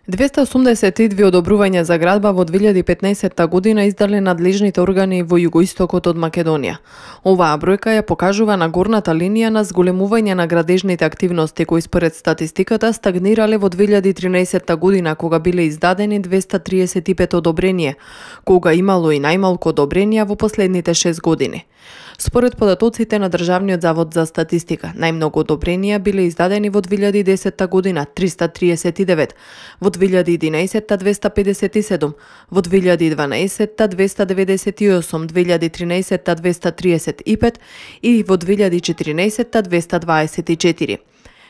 282 одобрувања за градба во 2015 година издале надлежните органи во југоистокот од Македонија. Оваа бројка ја покажува на горната линија на зголемување на градежните активности кои според статистиката стагнирале во 2013 година кога биле издадени 235 одобренија, кога имало и најмалку одобренија во последните 6 години. Според податоците на Државниот завод за статистика, најмногу одобренија биле издадени во 2010 година 339, во 2011 257, во 2012 298, 2013 235 и во 2014 224.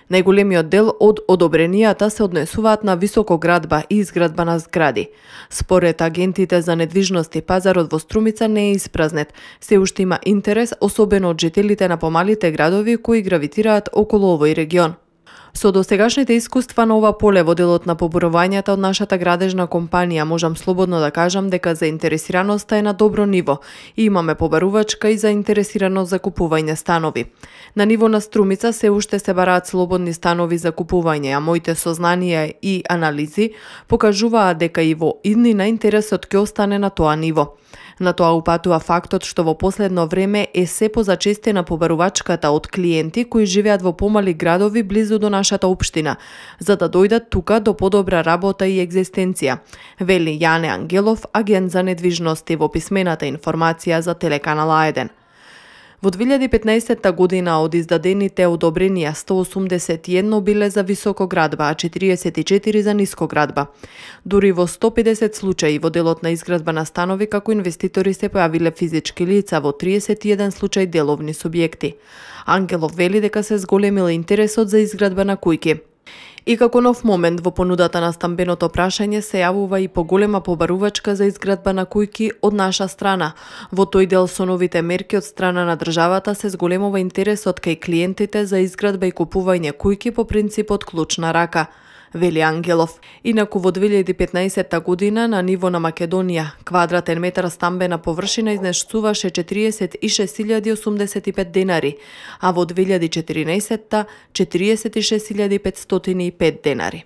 Најголемиот дел од одобренијата се однесуваат на високоградба и изградба на згради. Според агентите за недвижности, пазарот во Струмица не е испразнет. Се уште има интерес, особено од жителите на помалите градови кои гравитираат околу овој регион. Со досегашните искуства на ова поле во делот на поборувањата од нашата градежна компанија, можам слободно да кажам дека заинтересираноста е на добро ниво и имаме побарувачка и заинтересираност за купување станови. На ниво на Струмица се уште се бараат слободни станови за купување, а моите сознанија и анализи покажуваат дека и во иднина интересот ќе остане на тоа ниво. На тоа упатува фактот што во последно време е се позачестена побарувачката од клиенти кои живеат во помали градови близу до нашата општина, за да дојдат тука до подобра работа и екзистенција, вели Јане Ангелов, агент за недвижности, во писмената информација за Телеканал А1. Во 2015 година од издадените одобренија 181 биле за високоградба, а 44 за нискоградба. Дури во 150 случаи во делот на изградба на станови како инвеститори се појавиле физички лица, во 31 случаи деловни субјекти. Ангелов вели дека се зголемил интересот за изградба на куќи. И како нов момент во понудата на стамбеното прашање се јавува и поголема побарувачка за изградба на куќи од наша страна. Во тој дел со новите мерки од страна на државата се зголемува интересот кај клиентите за изградба и купување куќи по принципот клуч на рака, вели Ангелов. Инаку во 2015 година на ниво на Македонија квадратен метар стамбена површина изнесуваше 46.085 денари, а во 2014 46.505 денари.